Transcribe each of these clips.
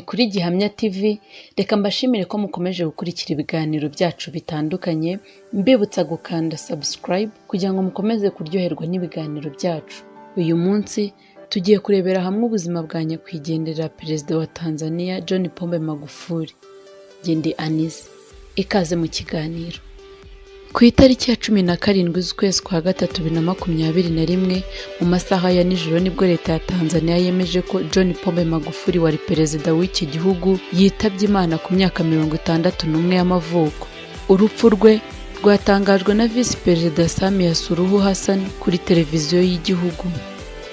Ni kuri Gihamya TV, reka mbashimire ko mukomeje gukurikira ibiganiro byacu bitandukanye, mbibutsa gukanda subscribe kugira ngo mukomeze kuryoherwa n'ibiganiro byacu. Uyu munsi tugiye kurebera hamwe ubuzima bwa nyakwigendera Perezida wa Tanzania John Pombe Magufuli. Njye ndi Anise, ikaze mu kiganiro. Ku itariki ya 17 z'ukwezi kwa gatatu 2021 mu masaha ya nijoro, nibwo leta ya Tanzania yemeje ko John Pombe Magufuli wari perezida w'iki gihugu yitabye Imana ku myaka 61 y'amavuko. Urupfu rwe rwatangajwe na Visi Perezida Samia Suluhu Hassan kuri televiziyo y'igihugu.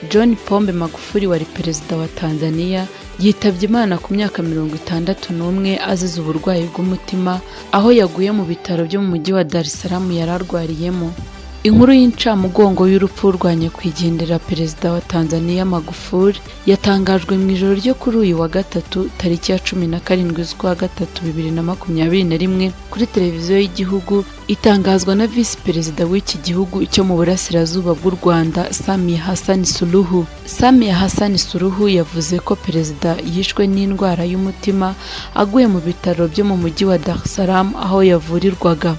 John Pombe Magufuli wari perezida wa Tanzania yitabye Imana ku myaka 61 azize uburwayi bw'umutima, aho yaguye mu bitaro byo mu mujyi wa Dar es Salaam yari arwariyemo. Inkuru y'incamugongo y'urupfu rwa nyakwigendera perezida wa Tanzania Magufuli yatangajwe mu ijoro ryo kuri uyu wa gatatu tariki ya 17 z'ukwa gatatu 2021 kuri televiziyo y'igihugu, itangazwa na visi perezida w'iki gihugu cyo mu burasirazuba bw'u Rwanda Samia Hassan Suluhu. Samia Hassan Suluhu yavuze ko perezida yishwe n'indwara y'umutima aguye mu bitaro byo mu mujyi wa Dar es Salaam aho yavurirwaga.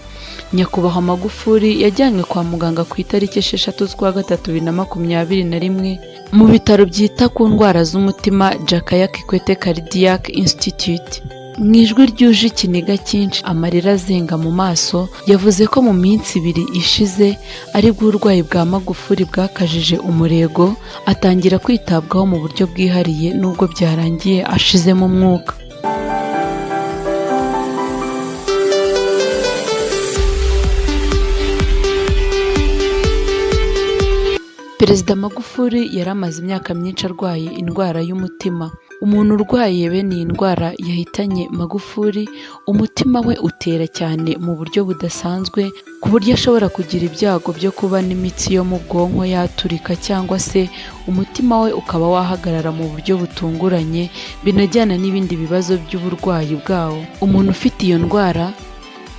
Nyakubahwa Magufuli yajyanywe kwa muganga ku itariki 6 z'ukwa gatatu 2021 mu bitaro byita ku ndwara z'umutima Jakaya Kikwete Cardiac Institute. Mu ijwi ryuje ikiniga cyinshi, amarira azenga mu maso, yavuze ko mu minsi ibiri ishize aribwo uburwayi bwa Magufuli bwakajije umurego, atangira kwitabwaho mu buryo bwihariye nubwo byarangiye ashizemo umwuka. Perezida Magufuli yari amaze imyaka myinshi arwaye indwara y'umutima. Umuntu urwaye bene iyi ndwara yahitanye Magufuli, umutima we utera cyane mu buryo budasanzwe, ku buryo ashobora kugira ibyago byo kuba n'imitsi yo mu bwonko yaturika cyangwa se umutima we ukaba wahagarara mu buryo butunguranye, binajyana n'ibindi bibazo by'uburwayi bwawo. Umuntu ufite iyo ndwara,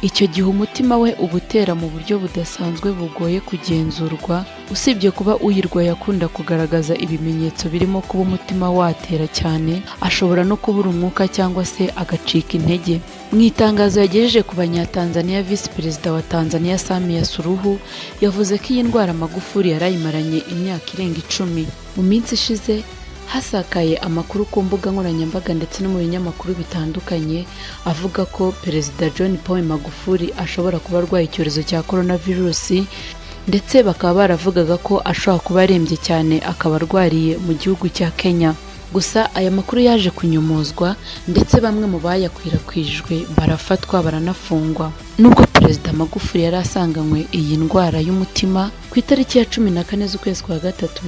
icyo gihe umutima we uba utera mu buryo budasanzwe bugoye kugenzurwa. Usibye kuba uyirwaye akunda kugaragaza ibimenyetso birimo kuba umutima watera cyane, ashobora no kubura umwuka cyangwa se agacika intege. Mu itangazo yagejeje ku Banyatanzaniya, Visi Perezida wa Tanzania Samia Suluhu yavuze ko iyi ndwara Magufuli yari ayimaranye imyaka irenga 10. Mu minsi ishize hasakaye amakuru ku mbuga nkoranyambaga ndetse no mu binyamakuru bitandukanye avuga ko Perezida John Pombe Magufuli ashobora kuba arwaye icyorezo cya coronavirus, ndetse bakaba baravugaga ko ashobora kuba arembye cyane akaba arwariye mu gihugu cya Kenya. Gusa aya makuru yaje kunyomozwa, ndetse bamwe mu bayakwirakwijwe barafatwa baranafungwa. Nubwo Perezida Magufuli yari asanganywe iyi ndwara y'umutima, ku itariki ya 14 z'ukwezi kwa gatatu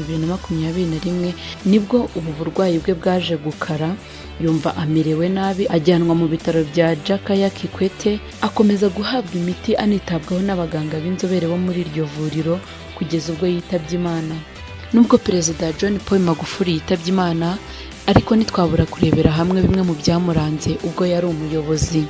2021 nibwo ubu burwayi bwe bwaje gukara, yumva amerewe nabi, ajyanwa mu bitaro bya Jakaya Kikwete, akomeza guhabwa imiti anitabwaho n'abaganga b'inzobere bo muri iryo vuriro kugeza ubwo yitabye Imana. Nubwo Perezida John Paul Magufuli yitabye Imana, ariko ntitwabura kurebera hamwe bimwe mu byamuranze ubwo yari umuyobozi.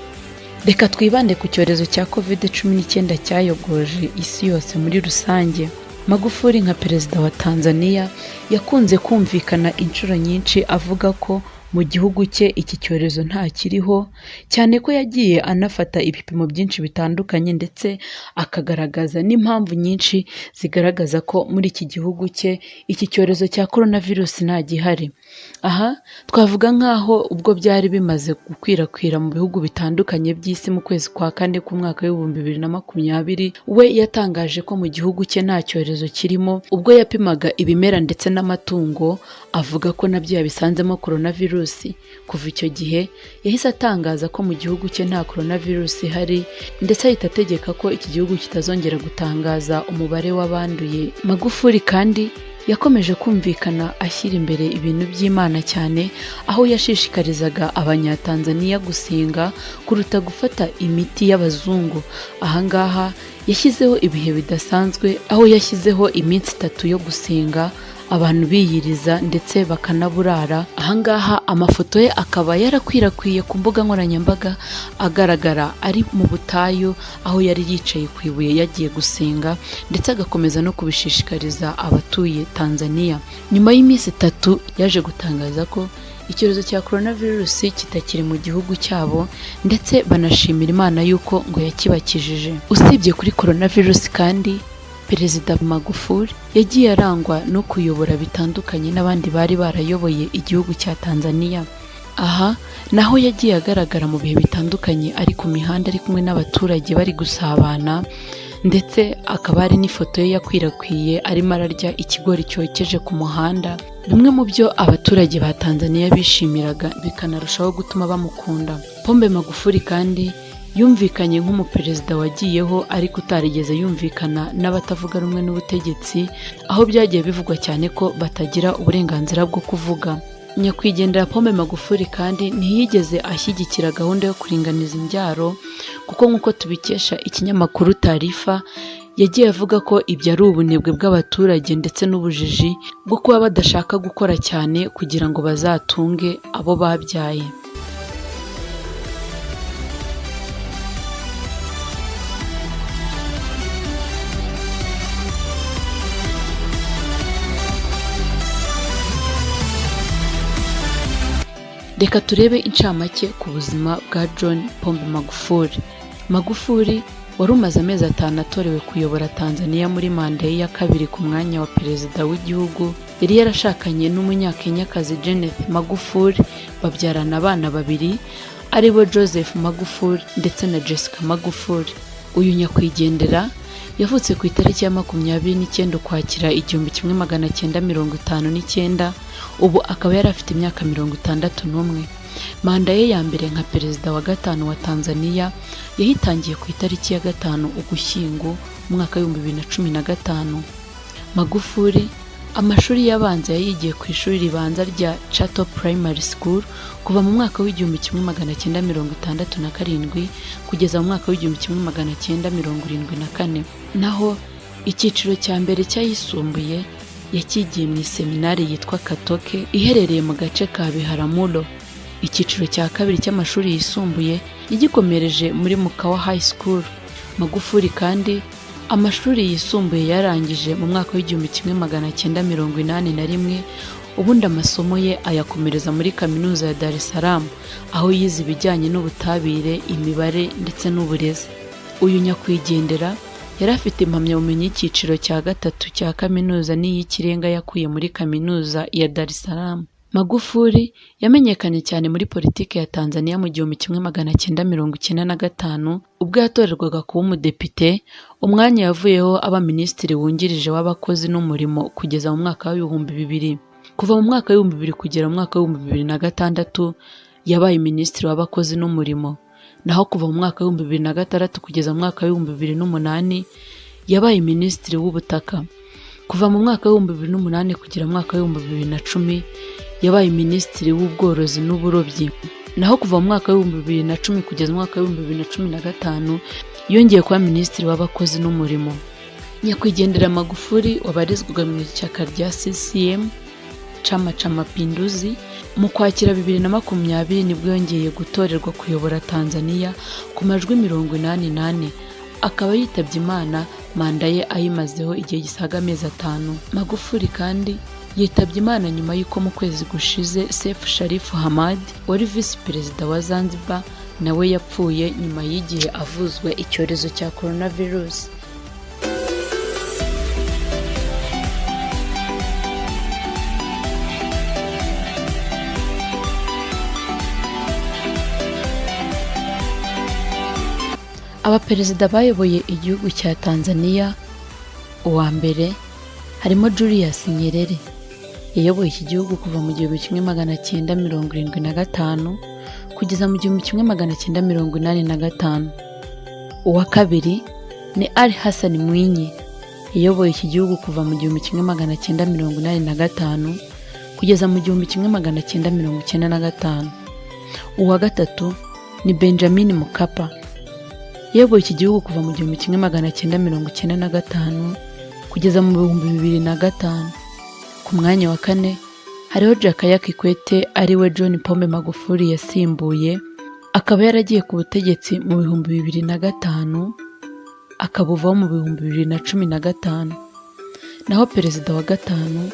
Reka twibande ku cyorezo cya Covid-19 cyayogoje isi yose muri rusange. Magufuli nka perezida wa Tanzania yakunze kumvikana inshuro nyinshi avuga ko mu gihugu cye iki cyorezo ntakiriho, cyane ko yagiye anafata ibipimo byinshi bitandukanye ndetse akagaragaza n'impamvu nyinshi zigaragaza ko muri iki gihugu cye iki cyorezo cya coronavirus ntagihari. Aha twavuga nk'aho ubwo byari bimaze gukwirakwira mu bihugu bitandukanye by'isi mu kwezi kwa kane k'umwaka w'2020, we yatangaje ko mu gihugu cye nta cyorezo kirimo, ubwo yapimaga ibimera ndetse n'amatungo avuga ko nabyo yabisanzemo coronavirus. Kuva icyo gihe yahise atangaza ko mu gihugu cye nta coronavirus ihari, ndetse ahita ategeka ko iki gihugu kitazongera gutangaza umubare w'abanduye. Magufuli kandi yakomeje kumvikana ashyira imbere ibintu by'Imana cyane, aho yashishikarizaga Abanyatanzaniya gusenga kuruta gufata imiti y'abazungu. Ahangaha yashyizeho ibihe bidasanzwe, aho yashyizeho iminsi 3 yo gusenga abantu biyiriza ndetse bakanaburara. Ahangaha amafoto ye akaba yarakwirakwiye ku mbuga nkoranyambaga agaragara ari mu butayu aho yari yicaye ku ibuye yagiye gusenga, ndetse agakomeza no kubishishikariza abatuye Tanzania. Nyuma y'iminsi 3 yaje gutangaza ko icyorezo cya coronavirus kitakiri mu gihugu cyabo, ndetse banashimira Imana yuko ngo yakibakijije. Usibye kuri coronavirus kandi, Perezida Magufuli yagiye arangwa no kuyobora bitandukanye n'abandi bari barayoboye igihugu cya Tanzania. Aha naho yagiye agaragara mu bihe bitandukanye ari ku mihanda ari kumwe n'abaturage bari gusabana, ndetse akaba hari n'ifoto ye yakwirakwiye arimo ararya ikigori cyokeje ku muhanda, bimwe mu byo abaturage ba Tanzania bishimiraga bikanarushaho gutuma bamukunda. Pombe Magufuli kandi yumvikanye nk'umuperezida wagiyeho ariko utarigeze yumvikana n'abatavuga rumwe n'ubutegetsi, aho byagiye bivugwa cyane ko batagira uburenganzira bwo kuvuga. Nyakwigendera Pombe Magufuli kandi ntiyigeze ashyigikira gahunda yo kuringaniza imbyaro, kuko nk'uko tubikesha ikinyamakuru Taarifa, yagiye avuga ko ibyo ari ubunebwe bw'abaturage ndetse n'ubujiji bwo kuba badashaka gukora cyane kugira ngo bazatunge abo babyaye. Reka turebe incamake ku buzima bwa John Pombe Magufuli. Magufuli wari umaze amezi 5 atorewe kuyobora Tanzania muri manda ye ya kabiri ku mwanya wa perezida w'igihugu, yari yarashakanye n'umunyakenyakazi Janeth Magufuli, babyarana abana babiri aribo Joseph Magufuli ndetse na Jessica Magufuli. Uyu nyakwigendera yavutse ku itariki ya 29 Ukwakira 1959, ubu akaba yari afite imyaka 61. Manda ye ya mbere nka perezida wa 5 wa Tanzania yahitangiye ku itariki ya 5 Ugushyingo umwaka 2015. Magufuli amashuri y'abanza yayigiye ku ishuri ribanza rya Chato Primary School kuva mu mwaka w'1967 kugeza mu mwaka w'1974. Naho icyiciro cya mbere cy'ayisumbuye yakigiye mu iseminari yitwa Katoke iherereye mu gace ka Biharamulo. Icyiciro cya kabiri cy'amashuri yisumbuye yagikomereje muri Mukawa High School. Magufuli kandi amashuri yisumbuye yarangije mu mwaka w'1981, ubundi amasomo ye ayakomereza muri kaminuza ya Dar es Salaam, aho yize ibijyanye n'ubutabire, imibare ndetse n'uburezi. Uyu nyakwigendera yari afite impamyabumenyi y'icyiciro cya 3 cya kaminuza n'iy'ikirenga yakuye muri kaminuza ya Dar es Salaam. Magufuli yamenyekanye cyane muri politiki ya Tanzania mu 1995 ubwo yatorerwaga kuba umudepite, umwanya yavuyeho aba minisitiri wungirije w'abakozi n'umurimo kugeza mu mwaka w'2000. Kuva mu mwaka w'2000 kugera mu mwaka w'2006 yabaye minisitiri w'abakozi n'umurimo, naho kuva mu mwaka w'2006 kugeza mu mwaka w'2008 yabaye minisitiri w'ubutaka. Kuva mu mwaka w'2008 kugera mu mwaka w'2010 yabaye minisitiri w'ubworozi n'uburobyi, naho kuva mu mwaka w'2010 kugeza mu mwaka w'2015 yongeye kuba minisitiri w'abakozi n'umurimo. Nyakwigendera Magufuli wabarizwaga mu ishyaka rya CCM Chama cha Mapinduzi, mu Kwakira 2020 nibwo yongeye gutorerwa kuyobora Tanzania ku majwi 84, akaba yitabye Imana manda ye ayimazeho igihe gisaga amezi 5. Magufuli kandi yitabye Imana nyuma y'uko mu kwezi gushize Seif Sharif Hamad wari visi perezida wa Zanzibar nawe yapfuye nyuma y'igihe avuzwe icyorezo cya coronavirus. Abaperezida bayoboye igihugu cya Tanzania, uwa mbere harimo Julius Nyerere, yayoboye iki gihugu kuva mu 1975 kugeza mu 1985. Uwa kabiri ni Ali Hassan Mwinyi, yayoboye iki gihugu kuva mu 1985 kugeza mu 1995. Uwa gatatu ni Benjamin Mkapa, yayoboye iki gihugu kuva mu 1995 kugeza mu 2005. Ku mwanya wa kane hariho Jakaya Kikwete ariwe John Pombe Magufuli yasimbuye, akaba yaragiye ku butegetsi mu 2005 akabuvaho mu 2015. Naho perezida wa gatanu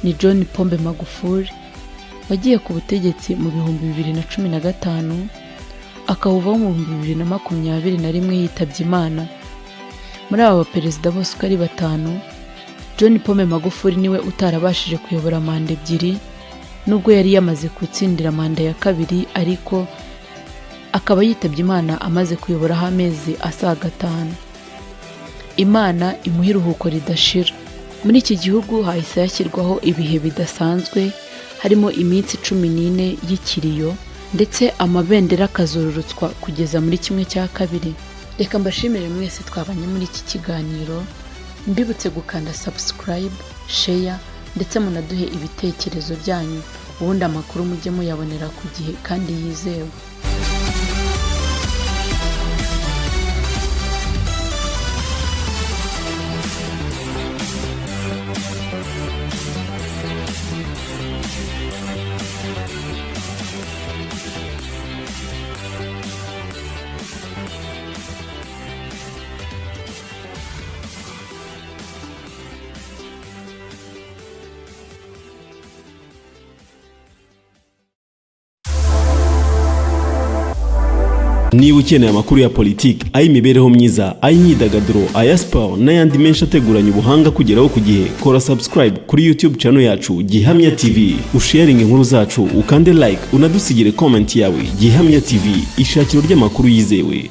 ni John Pombe Magufuli wagiye ku butegetsi mu 2015, akabuvaho mu 2021 yitabye Imana. Muri aba baperezida bose uko ari batanu, John Pombe Magufuli niwe utarabashije kuyobora manda ebyiri, nubwo yari yamaze gutsindira manda ya kabiri, ariko akaba yitabye Imana amaze kuyoboraho amezi asaga 5. Imana imuhe iruhuko ridashira. Muri iki gihugu hahise hashyirwaho ibihe bidasanzwe, harimo iminsi 14 y'ikiriyo, ndetse amabendera akazururutswa kugeza muri ½. Reka mbashimire mwese twabanye muri iki kiganiro, mbibutse gukanda subscribe, share, ndetse munaduhe ibitekerezo byanyu, ubundi amakuru mujye muyabonera ku gihe kandi yizewe. Niba ukeneye amakuru ya politiki, ay'imibereho myiza, ay'imyidagaduro, aya siporo n'ayandi menshi ateguranye ubuhanga kugeraho ku gihe, kora subscribe kuri YouTube channel yacu Gihamya TV, usharinge inkuru zacu, ukande like, unadusigire comment yawe. Gihamya TV, ishakiro ry'amakuru yizewe.